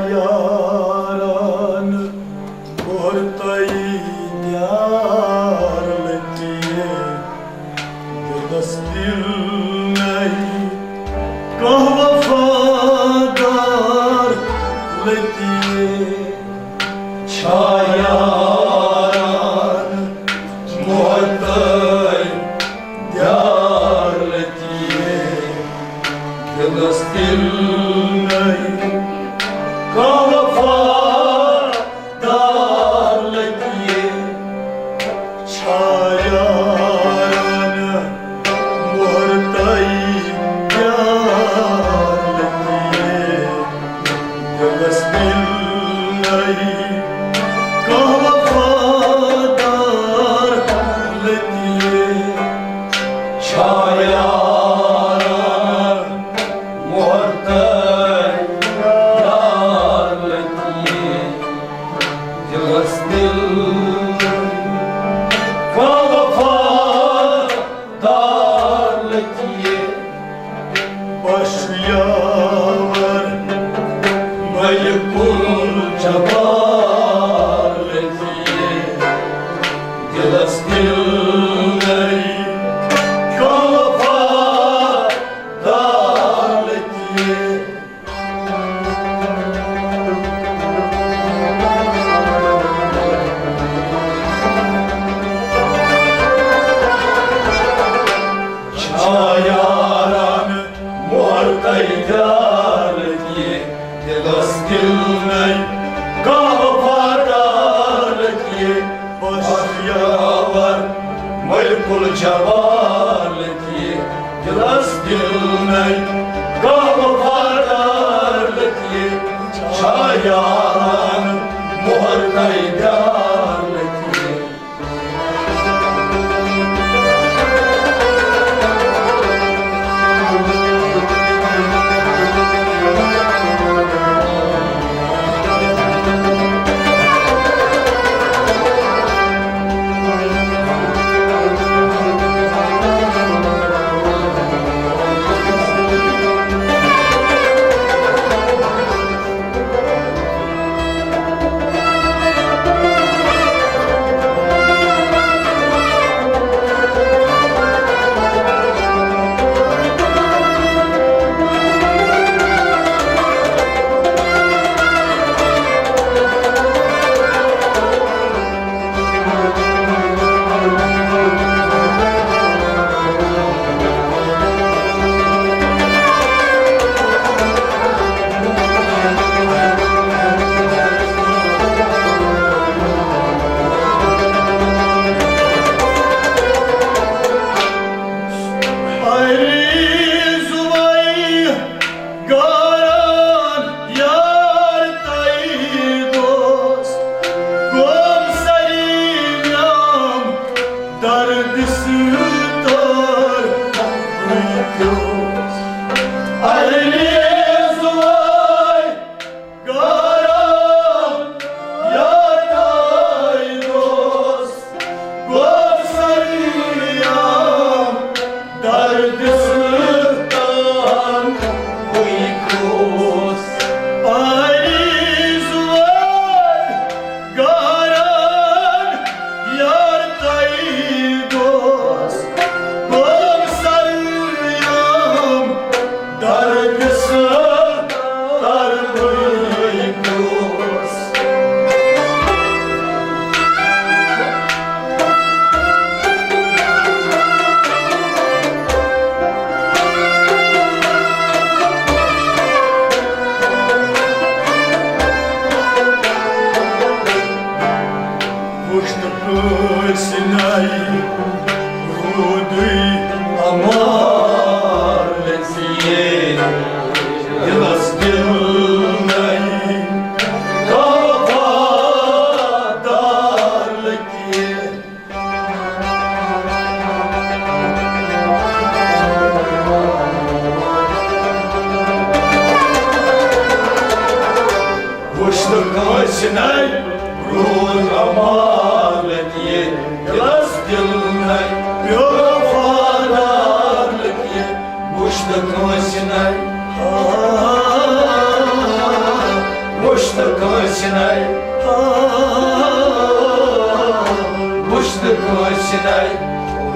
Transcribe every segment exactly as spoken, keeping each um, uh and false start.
یاران کوٚر تۄہہِ پیار لٔٹہِ، دِلس دِل نَے کانٛہہ وفادار لٔٹہِ۔ چھا یاران مۄہر تۄہہِ پیار لٔٹہِ، دِلس دِل نَے کانٛہہ وفادار لٔٹہِ۔ چھا یاران مۄہر تۄہہِ پیار لٔٹہِ، دِلس دِل نَے کانٛہہ وفادار لٔٹہِ۔ چھا یاران مۄہر تۄہہِ پیار لٔٹہِ، دِلس دِل کانٛہہ وفادار لٔٹہِ۔ بس یاور ملک الجبار لٔٹہِ، دِلس دِل نَے کانٛہہ وفادار لٔٹہِ۔ چھا یاران مۄہر تۄہہِ پیار لٔٹہِ، دِلس دِل نَے کانٛہہ وفادار لٔٹہِ۔ بس یاور ملک الجبار لٔٹہِ، دِلس دِل نَے کانٛہہ وفادار لٔٹہِ۔ چھا یاران مۄہر تۄہہِ پیار لٔٹہِ۔ عرض وَے گاران یار تۄہہِ دوست، گوٚم سرینام درد ستار وٕنۍ پیوس۔ عرض وَے گاران یار تۄہہِ دوست، گوٚو سرینام درد ستان وٕنۍ کُس۔ عرض وَے گاران یار تۄہہِ دوست، گوٚو سرینام درد ستان وٕنۍ کُس۔ وٕچھ نہٕ کٲنٛسہِ نَے روٗدُے اَمار لٔژِیے، دِلَس دِل نَے کانٛہہ وفادار لٔگِیے۔ وٕچھ نہٕ کٲنٛسہِ نَے روٗد اَمار لٔگِیے، دِلَس دِل نَے پیوٚو وفادار لٔگِیے۔ وٕچھ نہٕ کٲنٛسہِ نَے۔ وُچھ نہٕ کٲنٛسہِ نَے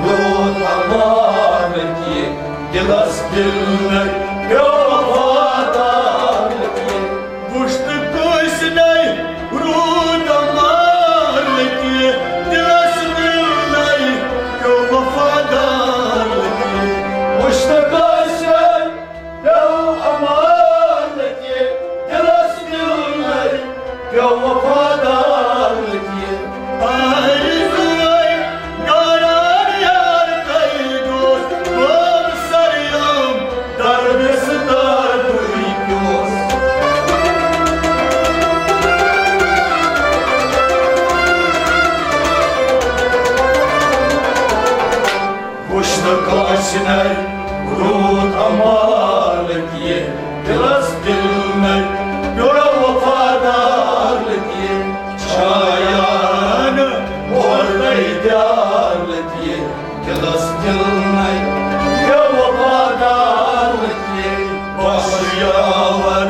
روٗد امان کینٛہہ، دِلَس دِل نَے پیوٚو وفادار کینٛہہ۔ وُچھ نہٕ کٲنٛسہِ نَے روٗد امان کینٛہہ، دِلَس دِل نَے پیوٚو وفادار کینٛہہ۔ وُچھ نہٕ کٲنٛسہِ نَے پیوٚو امان کینٛہہ، دِلَس دِل نَے پیوٚو وفادار کینٛہہ۔ آرزوے دوران یار تۄہہِ دوست، گوٚو سریام دردِ ستار دوٗری پیوس۔ وُچھ نہٕ کٲنٛسہِ نَے روٗد امان کینٛہہ، دِلَس دِل نَے پیوٚو وفادار کینٛہہ، شایان مور نَے دیار کینٛہہ، دِلَس دِل نَے پیوٚو وفادار کینٛہہ، بخش یاور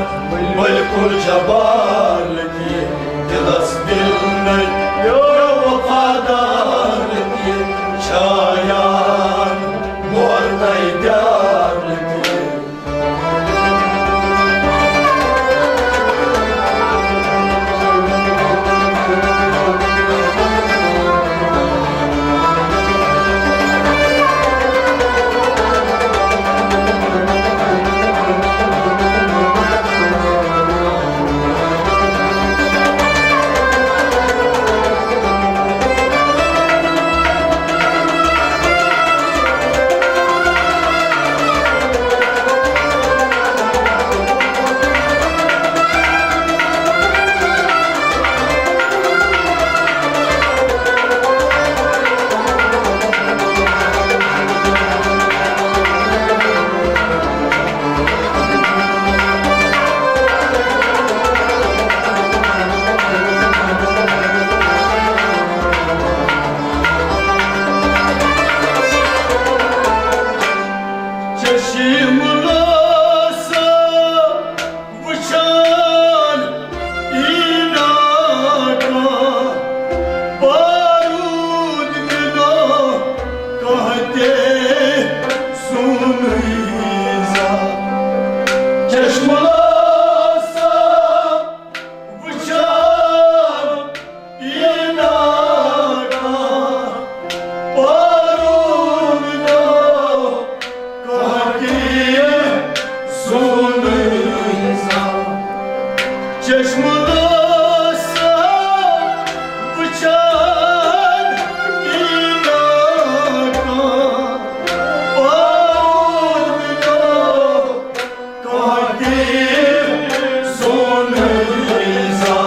ملک الجبار کینٛہہ، دِلَس دِل نَے پیوٚو وفادار کینٛہہ، شایان مور نَے دیار کینٛہہ۔ چشم لاسا وچھان ای نا کانٛہہ، بارود مِلو کانٛہہ تہِ سونُے زا۔ چشم لاسا وچھان ای نا کانٛہہ، بارود مِلو کانٛہہ تہِ سونُے زا۔ چشم لاسا وچھان ای نا کانٛہہ، بارود مِلو کانٛہہ تہِ سونُے زا۔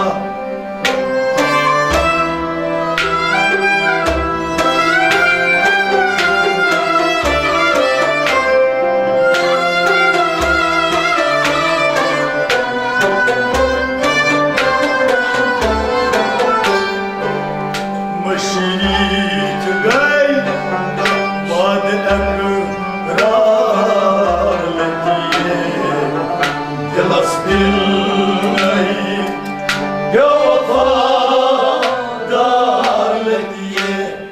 مٔشیٖد گٔے وعدٕ اقرار لٔگِتھ، دِلس دِل نَے بے وفا دار لٔگِتھ۔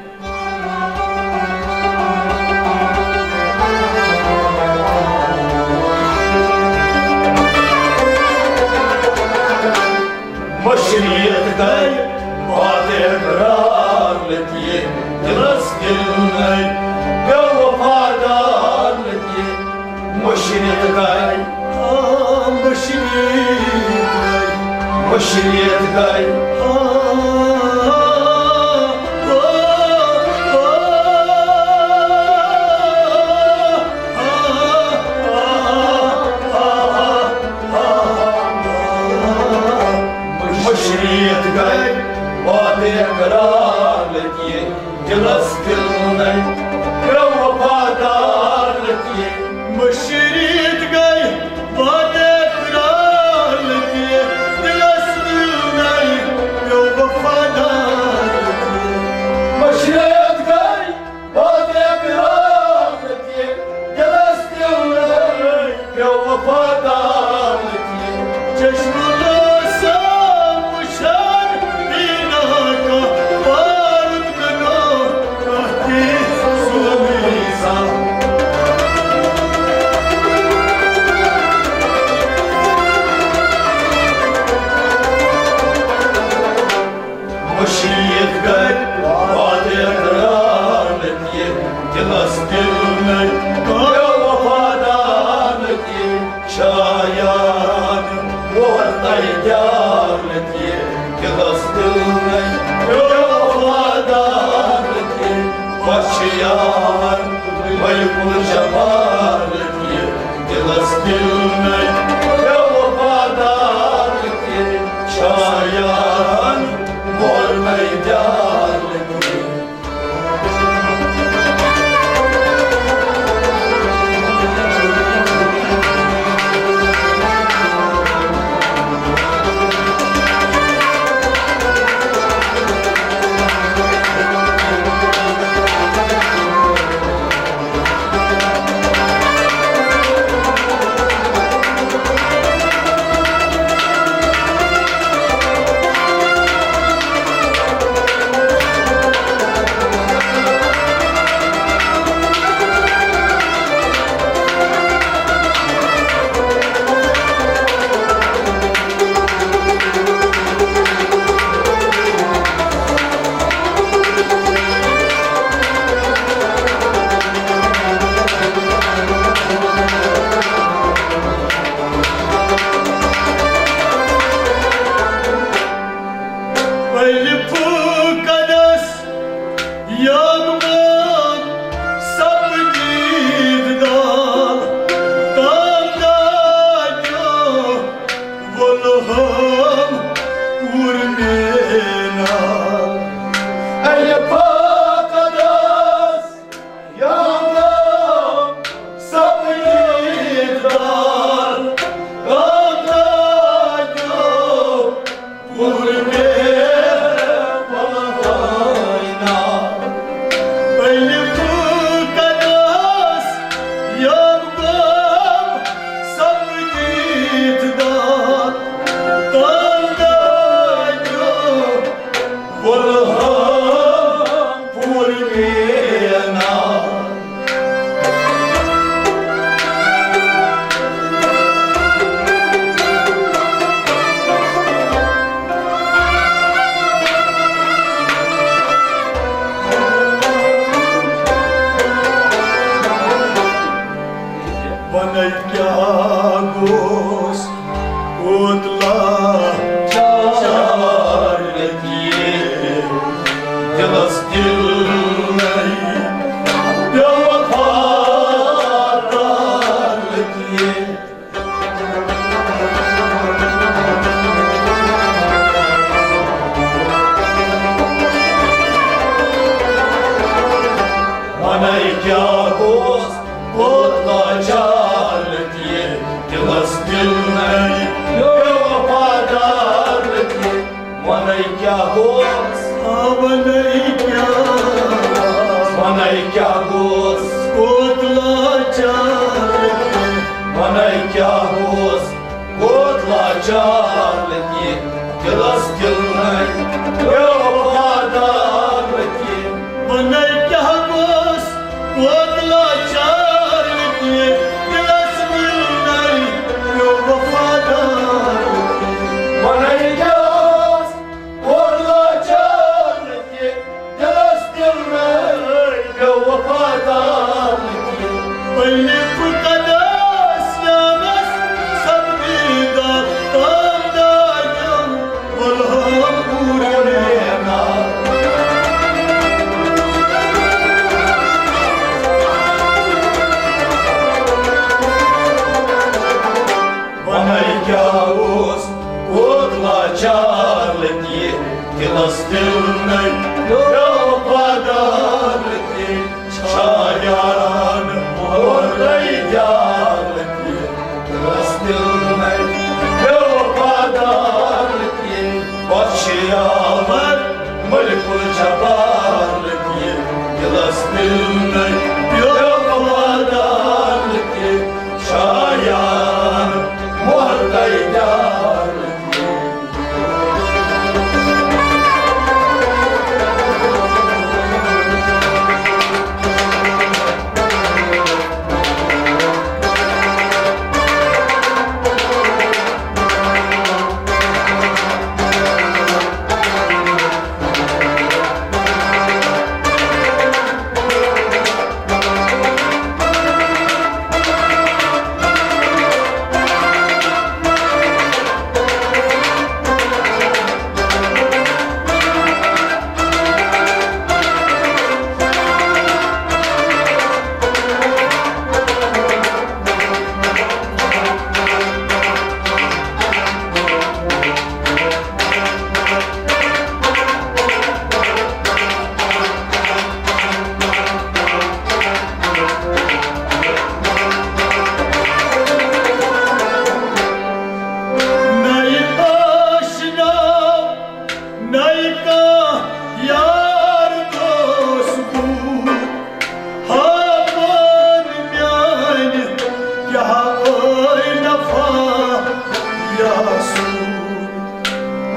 مٔشیٖد گٔے وعدٕ اقرار لٔگِتھ، دِلس دِل نَے بے وفا دار لٔگِتھ۔ مٔشیٖد گٔے، آ، مٔشیٖد گٔے، مٔشیٖد گٔے، آ، آ، آ، آ۔ مٔشیٖد گٔے وعدٕ اقرار لٔگِتھ، دِلس دِل نَے بے وفا دار لٔگِتھ۔ مٔشیٖد گٔے وعدٕ اقرار لٔگِتھ، دِلس دِل نَے بے وفا دار لٔگِتھ۔ مٔشیٖد گٔے وعدٕ اقرار لٔگِتھ، دِلس دِل نَے بے وفا دار لٔگِتھ۔ چشم لاسا وچھان دیار لٔگۍ دِلس دِل نَے وفادار لٔگۍ، بس چھِ یار ملک الجبار لٔگۍ دِلس دِل نَے وفادار لٔگۍ، چھا یارن مور نَے دیار لٔگۍ۔ الف قدس یغمام سپدید دال، تام دادیو ولہم پور مینا۔ الف قدس یغمام سپدید دال، تام دادیو ونے کیٛاہ گوٚژھ کوتلا چار لگیے، دلس دل نئی بے وفا لگیے۔ ونے کیٛاہ گوٚژھ کوتلا چار لگیے، دلس دل نئی بے وفادار لگیے۔ ونے کیٛاہ گوٚژھ، آ، ونے کیٛاہ، ونے کیٛاہ گوٚژھ کوتلا چار لگیے۔ ونے کیٛاہ گوٚژھ کوتلا چار لگیے، دلس دل نئی بے وفادار لگیے۔ ونے کیٛاہ گوٚژھ کوتلا چار لگیے، دلس دل نئی بے وفادار لگیے۔ ونے کیٛاہ گوٚژھ کوتلا چار لگیے، دلس دل نئی بے وفادار لگیے۔ الف قدس یغمام سپدید دال، تام دادیو ولہم پور مینا۔ ونے کیٛاہ اوس کوتلا چار لگیے، دلس دل نئی بے وفادار لگیے۔ چھا یارن مور نئی دیار لگیے، دلس دل نئی بے وفادار لگیے۔ بس چھِ یار ملک الجبار لگیے، دلس دل نئی بے وفادار لگیے۔ چھا یارن مور نئی دیار لگیے۔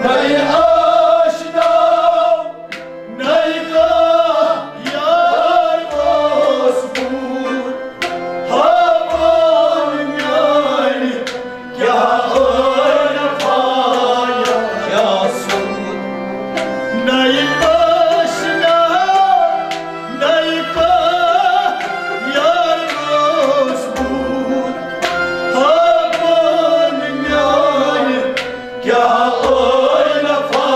نَے آشناو، نَے کانٛہہ یار اوس بوٗر۔ ہاپان میٛانہِ کیٛاہ ٲے وفا یا سوٗر۔ نَے آشناو، نَے کانٛہہ یار اوس بوٗر۔ ہاپان میٛانہِ کیٛاہ ٲے وفا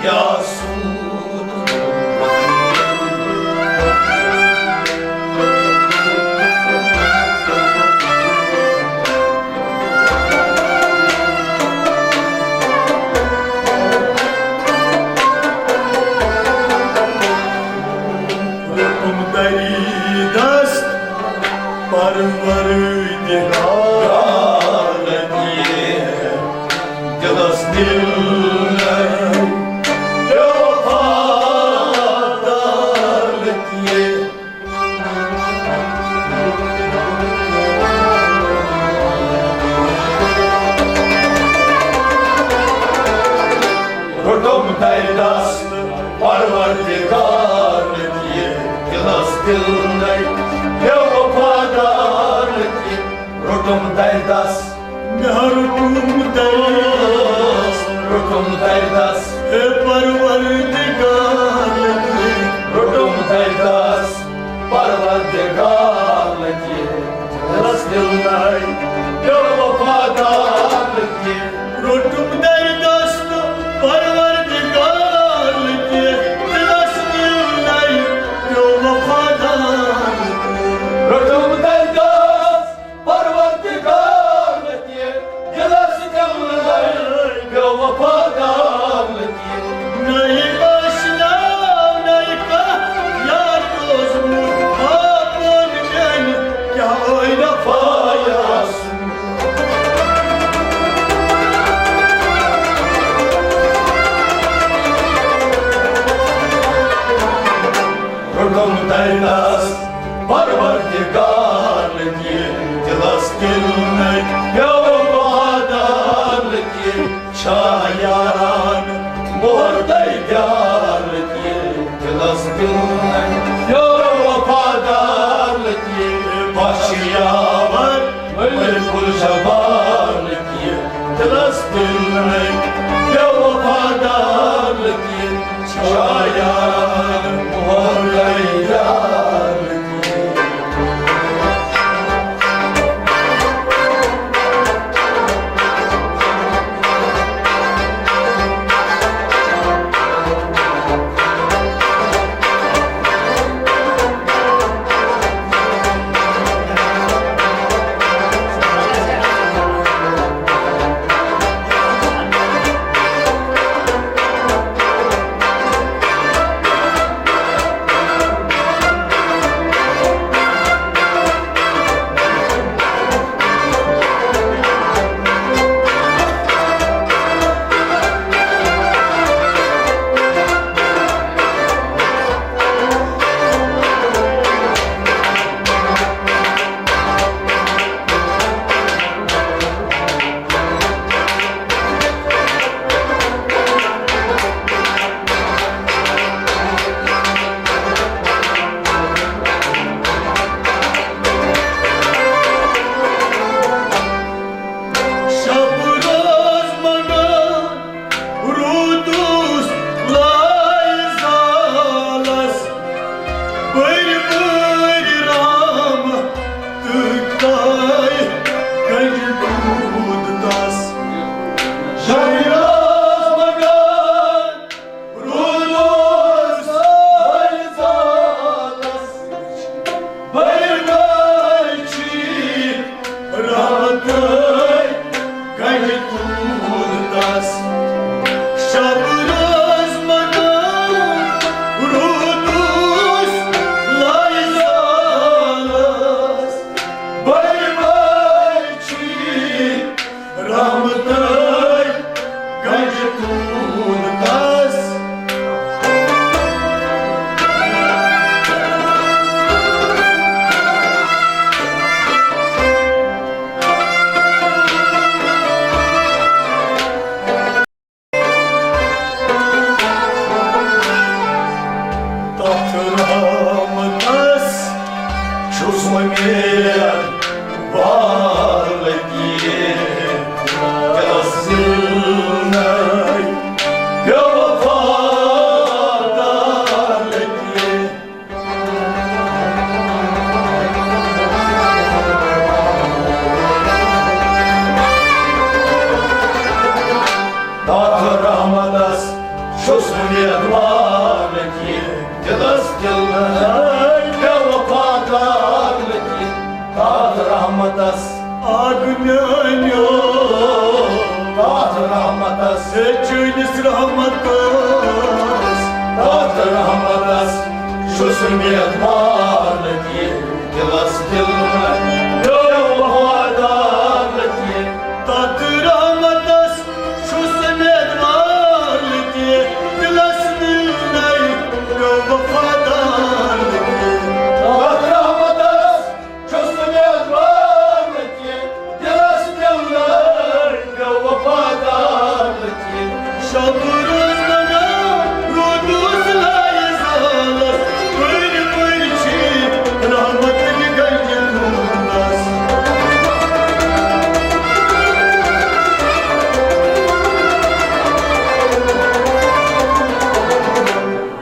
یا سوٗر۔ روٚٹُم دری دست پروردگار، دِلس دِل نَے وفادار لٔگۍ۔ روٚٹُم دری دست پروردگار لٔگۍ، دِلس دِل نَے وفادار لٔگۍ۔ روٚٹُم دری دست، مےٚ روٚٹُم دری دست، روٚٹُم دری دست۔ اے پروردگار لٔگۍ، روٚٹُم دری دست پروردگار لٔگۍ، دِلس دِل نَے وفادار لٔگۍ۔ روٚٹُم دری دست پروردگار لٔگۍ، دِلس دِل نَے وفادار لٔگۍ۔ روٚٹُم دری دست پروردگار لٔگۍ، دِلس دِل نَے وفادار لٔگۍ۔ نَے آشناو، نَے کانٛہہ یار روزمُت، ہاپان میٛانہِ کیٛاہ ٲے وفا یا سوٗر۔ روٚٹُم دری دست پروردگار لٔگۍ، دِلس دِل نَے وفادار لٔگۍ۔ چھا یاران مۄہر دے دیار لٔگۍ، دِلس دِل نَے وفادار لٔگۍ۔ بخش یاور ملک الجبار لٔگۍ، دِلس دِل نَے وفادار لٔگۍ۔ چھا یاران مۄہر دے دیار لٔگۍ۔ شب روز منگان روٗدُس لایہِ زالس، بٔرۍ بٔرۍ رحمتہٕ کایہِ کنہِ دوٗد تس۔ شب روز منگان روٗدُس لایہِ زالس، بٔرۍ بٔرۍ چھِ رحمتٕے کنہِ دوٗد تس۔ شب روز منگان روٗدُس لایہِ زالس، بٔرۍ بٔرۍ چھِ رحمتٕے کنہِ دوٗد تس۔ بے وفا دار لگے۔ تتھ رحمتس چھُس امیدوار کہِ دِلس دِل نہٕ بے وفا دار لگے۔ تتھ رحمتس اکھ میٲنیو، تتھ رحمتس، ہے چٲنِس رحمتس، تتھ رحمتس چھُس امیدوار کہِ دِلس دِل نہٕ بے وفا دار لگے۔ تتھ رحمتس چھُس امیدوار کہِ دِلس دِل نہٕ بے وفا دار لگے۔ تتھ رحمتس چھُس امیدوار کہِ دِلس دِل نہٕ بے وفا دار لگے۔ شب روز مناو روٗدُس لایہِ زالس، پٔرۍ پٔرۍ چھِ رحمتٕکۍ گنجہِ تھومس۔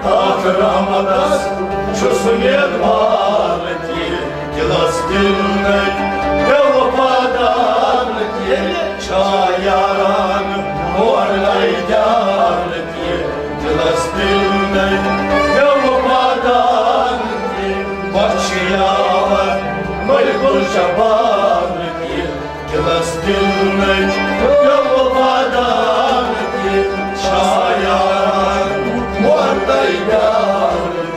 تتھ رحمتس چھُس امیدوار کہِ دِلس دِل نہٕ بے وفا دار لگے۔ چھا یاران مور لے دیار لگے۔ دِلس دِل نہٕ بے وفا دار لگے۔ بخش یار ملک الجبار لگے۔ دِلس دِل نہٕ بے وفا دار لگے۔ چھا یاران مور لے دیار لگے۔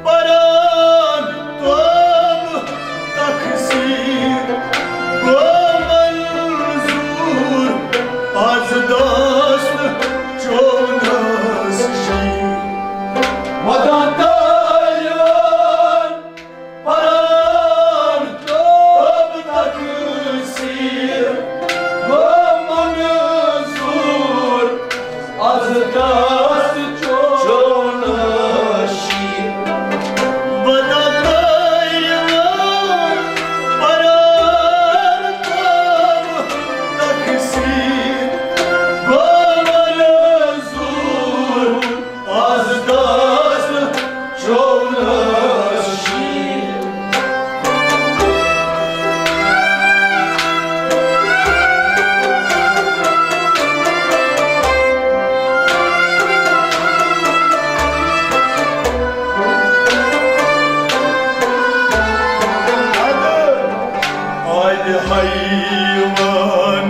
پران توبہٕ تقصیر گوٚو منظور، از داس نہٕ چونس شیر۔ ودان تٲرِوان پران توبہٕ تقصیر گوٚو منظور، از داس چون شیر۔ بدتر پران تام تقصیر گوٚو منظور، از داس چون شیر۔ آبِ حیوان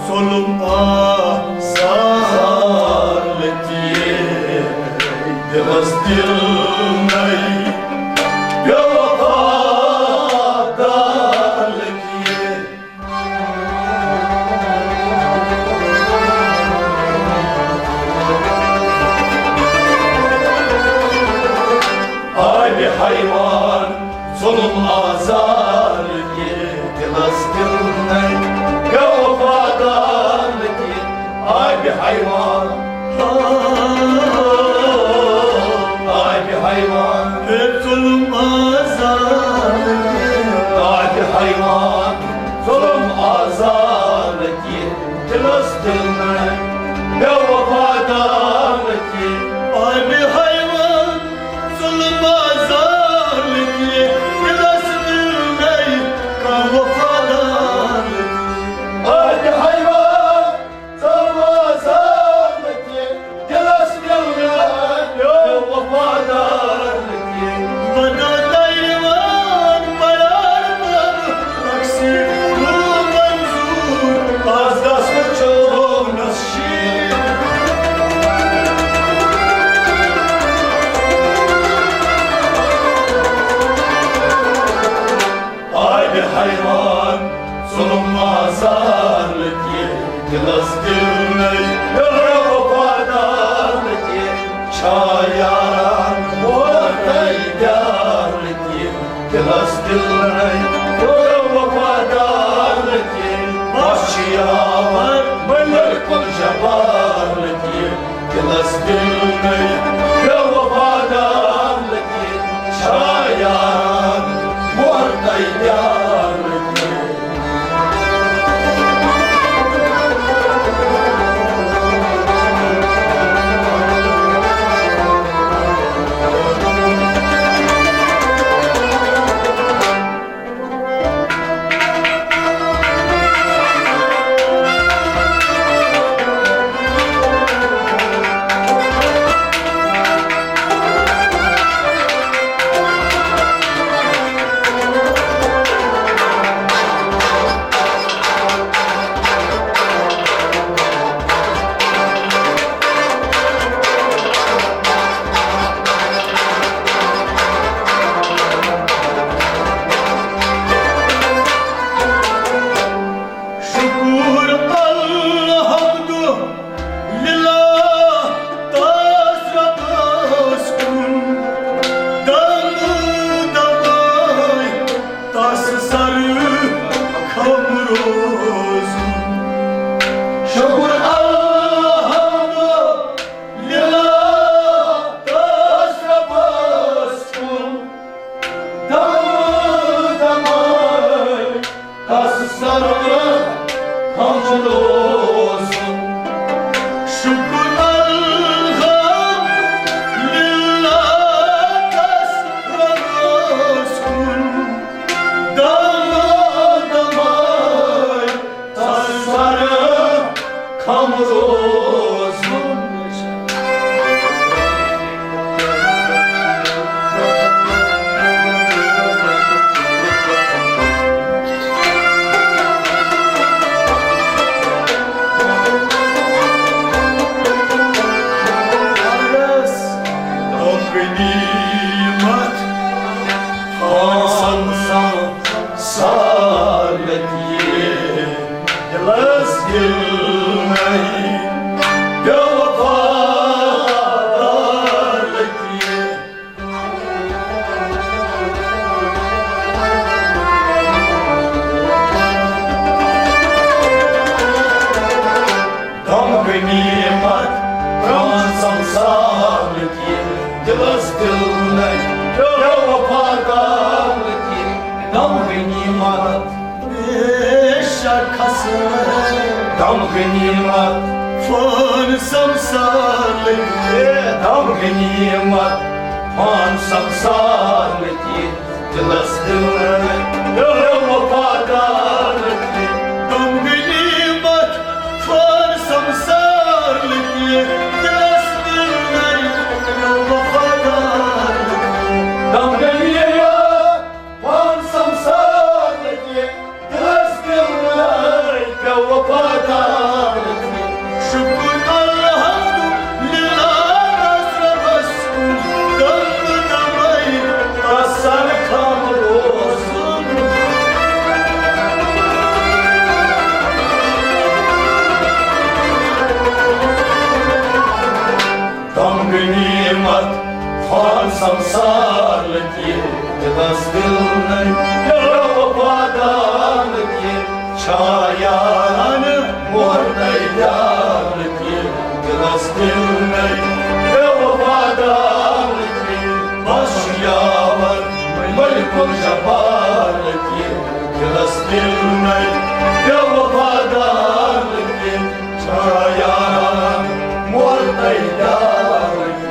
ظلم آسان لگے، دِلس دِل نَے بے وفا دار لگے۔ آبِ حیوان ظلم آزار لگے، دِلس دِل نَے بے وفا دار لگے۔ آبِ حیوان، آبِ حیوان، ظلم آزار لگے۔ آبِ حیوان ظلم آزار لگے، دِلس دِل نَے بے وفا دار لگے۔ آبِ حیوان ظلم آزار لگے، دِلس دِل نَے کانٛہہ وفادار لگے۔ آبِ حیوان دِلنَے وفادار تہِ چھا یاران، ووتَے پیار تہِ دِلَس دِلنَے وفادار تہِ، بس چھُ یاور ملک الجبار تہِ دِلَس دِلنَے وفادار تہِ چھا یاران، ووتَے پیار تہِ۔ شکر الحمد للہ تس ربس کن، دم دمائی تس سر خم روزن۔ شکر الحمد للہ تس ربس کن، دم دمائی تس سر خم روزن۔ شکر الحمد للہ تس ربس کن، دم دمائی تس سر خم روزن۔ غنیمت خان سمسار لگیے، دلس دل نہیں، بے وفا لگیے۔ غم غنیمت پران سمسار لگیے، دلس دل نہیں، بے وفادار لگیے۔ غم غنیمت بے شک حسن، غم غنیمت پران سمسار لگیے، غم غنیمت پران سمسار لگیے۔ دلس دل بے وفادار لگیے۔ غم غنیمت پران سمسار لگیے۔ دلس دل بے وفادار لگیے۔ غم غنیمت پران سمسار لگیے۔ دلس دل بے وفادار لگیے۔ شکر الحمد للہ تس ربس کن، دم دمائی تس سر خم روزن۔ غم غنیمت پران سمسار لگیے، دلس دل نہیں، بے وفادار لگیے۔ چھا یاران مورتائی پیار لگیے، دلس دل نہیں، بے وفادار لگیے۔ بس یاور ملک الجبار لگیے، دلس دل نہیں، بے وفادار لگیے۔ چھا یاران مورتائی پیار لگیے۔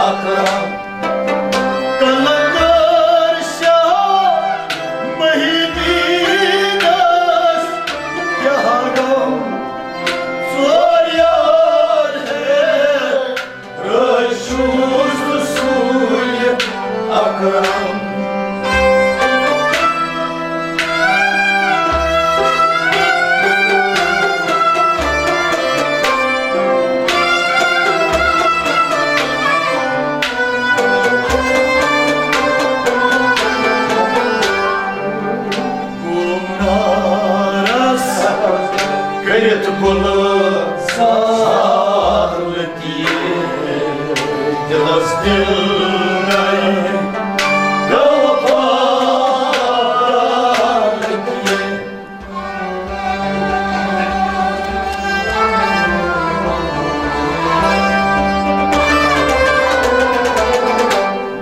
اکرم۔ قلندر شاہ محی الدینس کیٛاہ غم، ژور یار ہے، رٲچھ چھُس رسول اکرم۔ گوم نارس کٔرِتھ گُلہٕ سار لطیف، دِلس دِل نَے بے وفا لطیف۔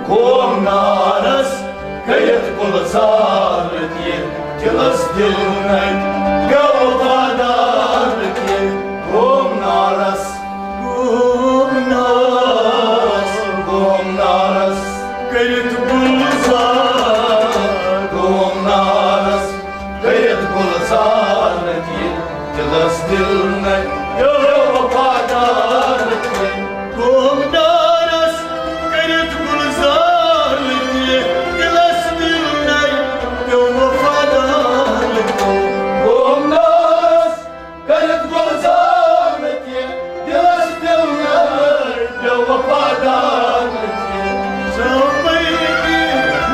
گوم نارس کٔرِتھ گُلزار لطیف، دِلس دِل نَے بے وفادار لطیف۔ گوم نارس، گوم نارس، گوم نارس کٔرِتھ گُلزار، گوم نارس کٔرِتھ گُلزار لطیف، دِلس دِل نَے بے وفادار لطیف۔ گوم نارس کٔرِتھ گُلزار لطیف، دِلس دِل نَے بے وفادار لطیف۔ گوم نارس کٔرِتھ گُلزار لطیف، دِلس دِل نَے بے وفادار لطیف۔ سمے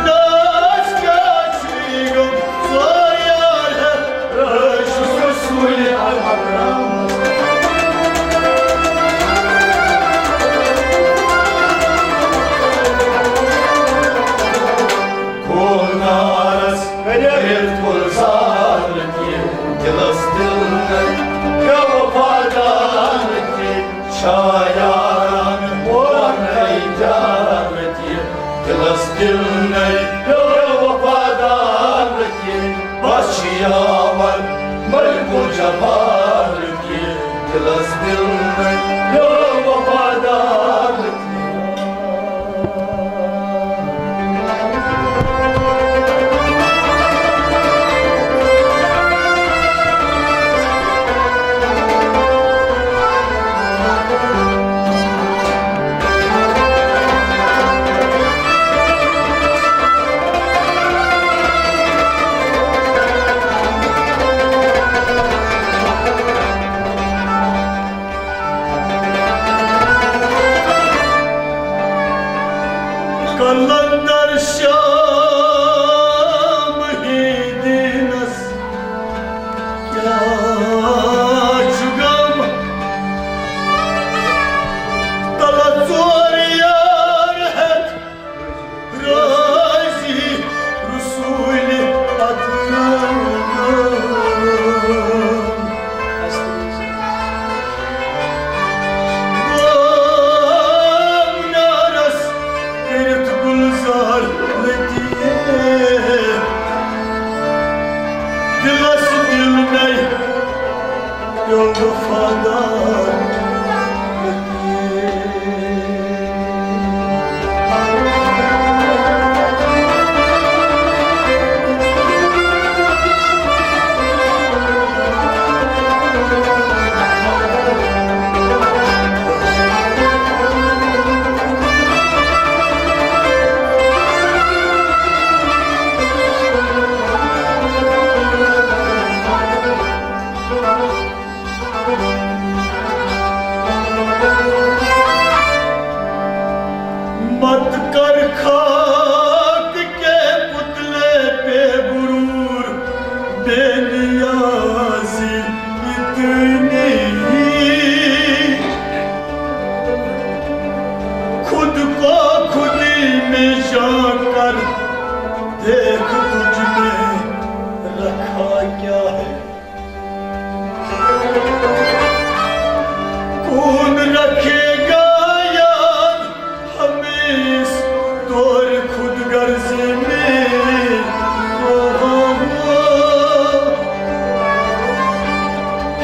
ناز کیٛاہ چھُے غم، سورُے یار ہے، رٲچھ چھُس رسول اکرم۔ گوم نارس کٔرِتھ گُلزار لطیف، دِلس دِل نَے بے وفادار لطیف۔ شاہ یاران ووٚن نَے پیار لطیف، دِلس دِل نَے بے وفادار لطیف۔ بس چھُ یاور ملک الجبار لطیف، دِلس دِل نَے بے وفادار لطیف۔ قلندر شاہ محی الدینس کیٛاہ چھُ غم؟ تلہ ژور یار ہٮ۪تھ روزِ رسول اکرم۔ گوم نارس کٔرِتھ گُلزار لطیف، دِلس دِل نَے بے وفادار لطیف۔ مت کر خاک کے پتلے پہ غرور، بے نیازی اتنی۔ خود کو خود میں جھانک کر دیکھ، تجھ میں رکھا کیا ہے۔ کون رکھے گا یاد ہمیں اس دور خود غرضی میں؟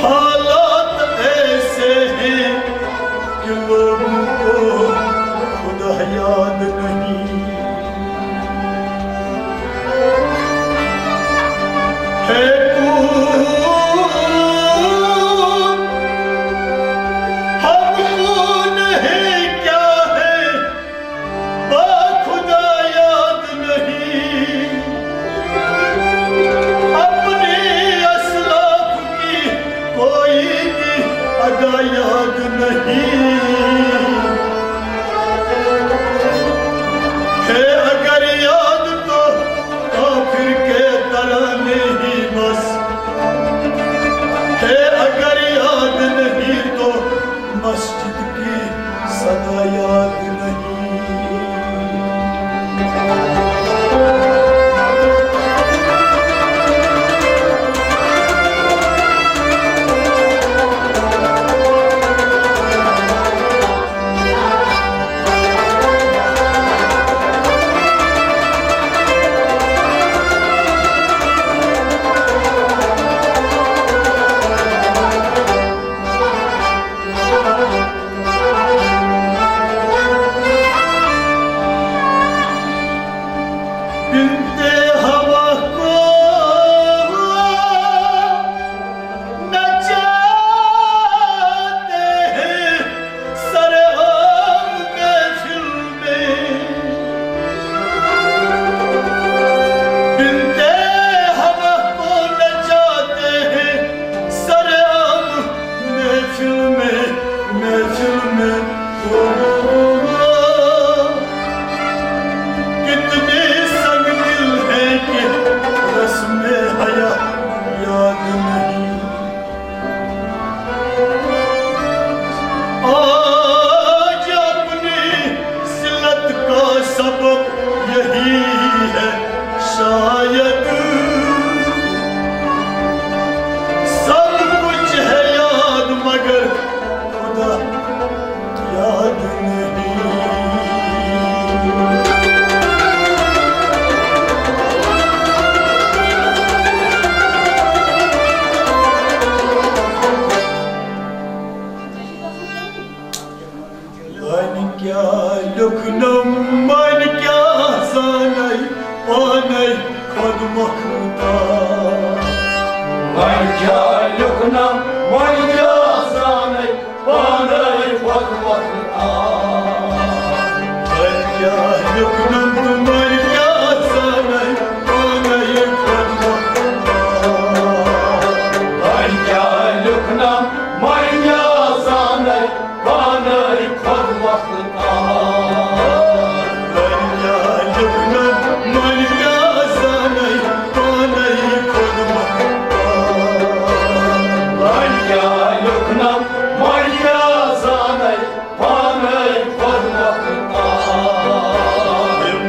حالات ایسے ہیں کہ لوگوں کو خود का याद नहीं है, अगर याद तो काफिर के तराने ही बस है, अगर याद नहीं तो मस्जिद की सदा याद नहीं। बिनते हवा को नचाते हैं सरेआम महफिल में। बिनते हवा को नचाते हैं सरेआम महफिल में, महफिल में। ओ, ओ, ओ, कितने संग दिल हैं कि रस्म हया याद नहीं। आज अपनी जिल्लत का सबब यही है शायद। सब कुछ है याद मगर खुदा याद नहीं। وۄنۍ کیٛاہ لیوٚکھنم، وۄنۍ کیٛاہ زانَے پانَے خۄد مۄختار۔ وۄنۍ کیٛاہ لیوٚکھنم، وۄنۍ کیٛاہ زانَے پانَے خۄد مۄختار۔ وۄنۍ کیٛاہ لیوٚکھنم تہٕ وۄنۍ کیٛاہ زانَے پانَے خۄد مۄختار۔ وۄنۍ کیٛاہ لیوٚکھنم، وۄنۍ کیٛاہ زانَے پانَے خۄد مۄختار۔ وۄنۍ کیٛاہ لیوٚکھنم، وۄنۍ کیٛاہ زانَے پانَے خۄد مۄختار۔ وۄنۍ کیٛاہ لیوٚکھنم، وۄنۍ کیٛاہ زانَے پانَے خۄد مۄختار۔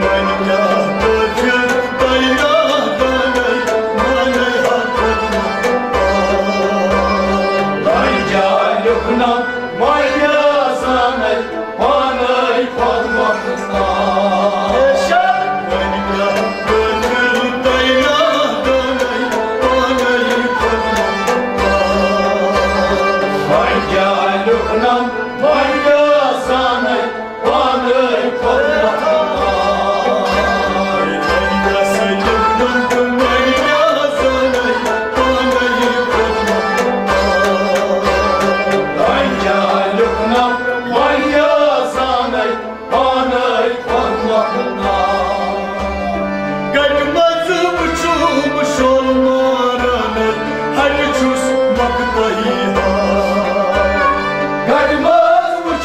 وۄنۍ کیٛاہ کٲفِر تۄہہِ نادانَے، پانَے ہا خۄد مۄختار۔ وۄنۍ کیٛاہ لیوٚکھنم، وۄنۍ کیٛاہ زانَے پانَے خۄد مۄختار۔ بے شک۔ وۄنۍ کیٛاہ کٲفِر تۄہہِ نادانَے، پانَے خۄد مۄختار۔ وۄنۍ کیٛاہ لیوٚکھنم، وۄنۍ کیٛاہ زانَے پانَے خۄد مۄختار۔ وۄنۍ کیٛاہ سا لیوٚکھنم تہٕ وۄنۍ کیٛاہ زانَے پانَے خۄد مۄختار۔ وۄنۍ کیٛاہ لیوٚکھنم، وۄنۍ کیٛاہ زانَے پانَے خۄد مۄختار۔ گَٹہِ منٛز وٕچھُم شول ماران، ہَٹہِ چھُس مۄختٲہی ہار۔ گَٹہِ منٛز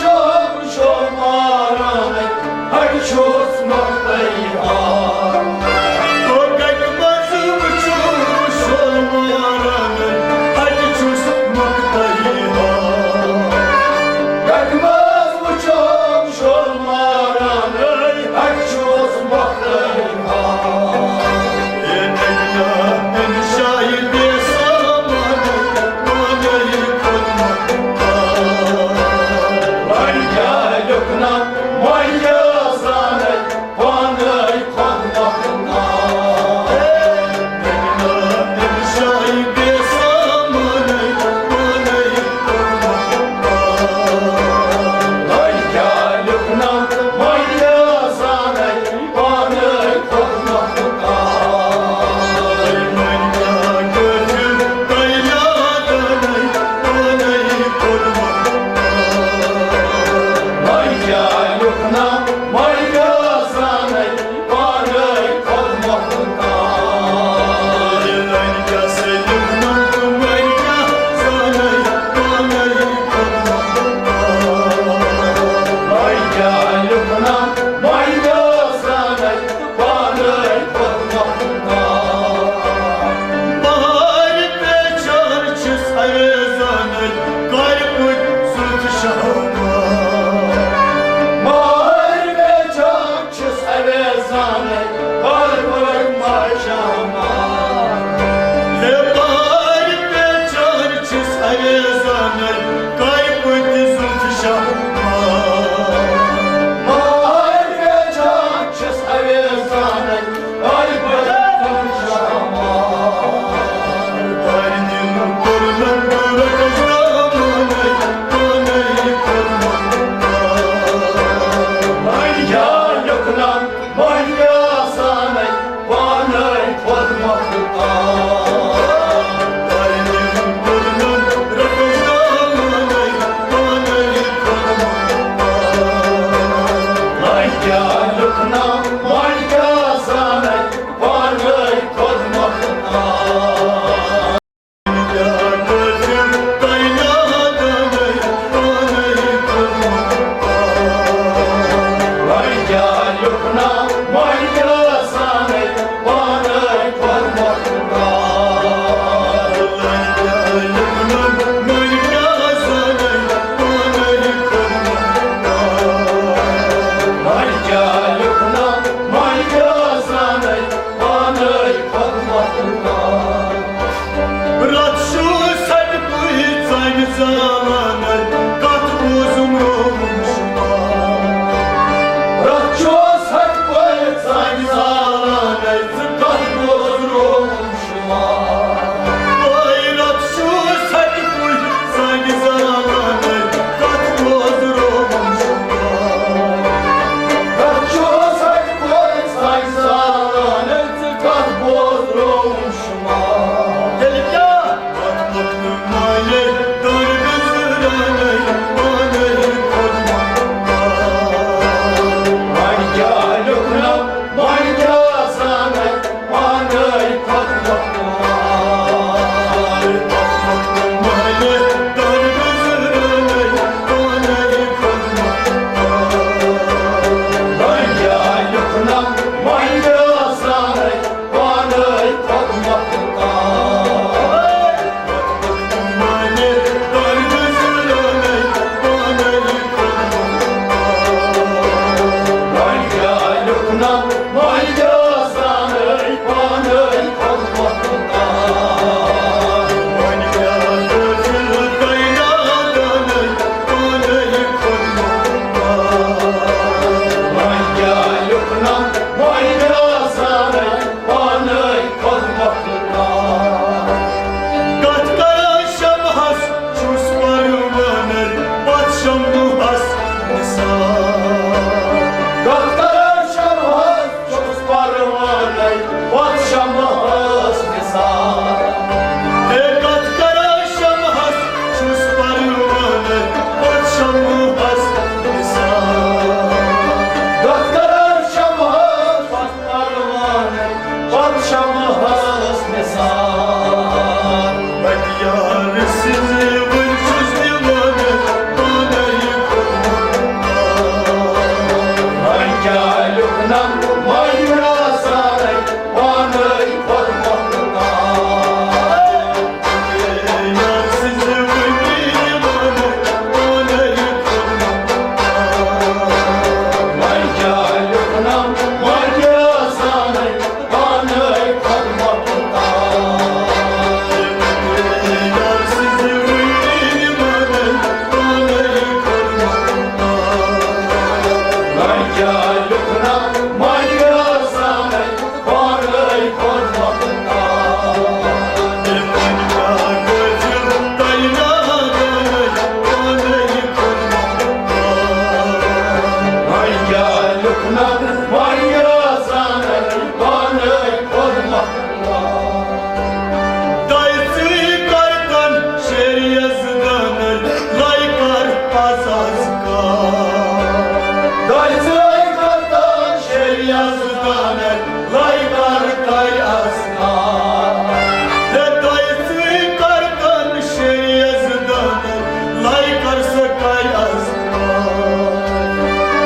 کر از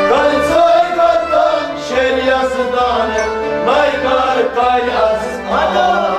کر ژٕ ختم شریعت دان، مے کر کر از کر۔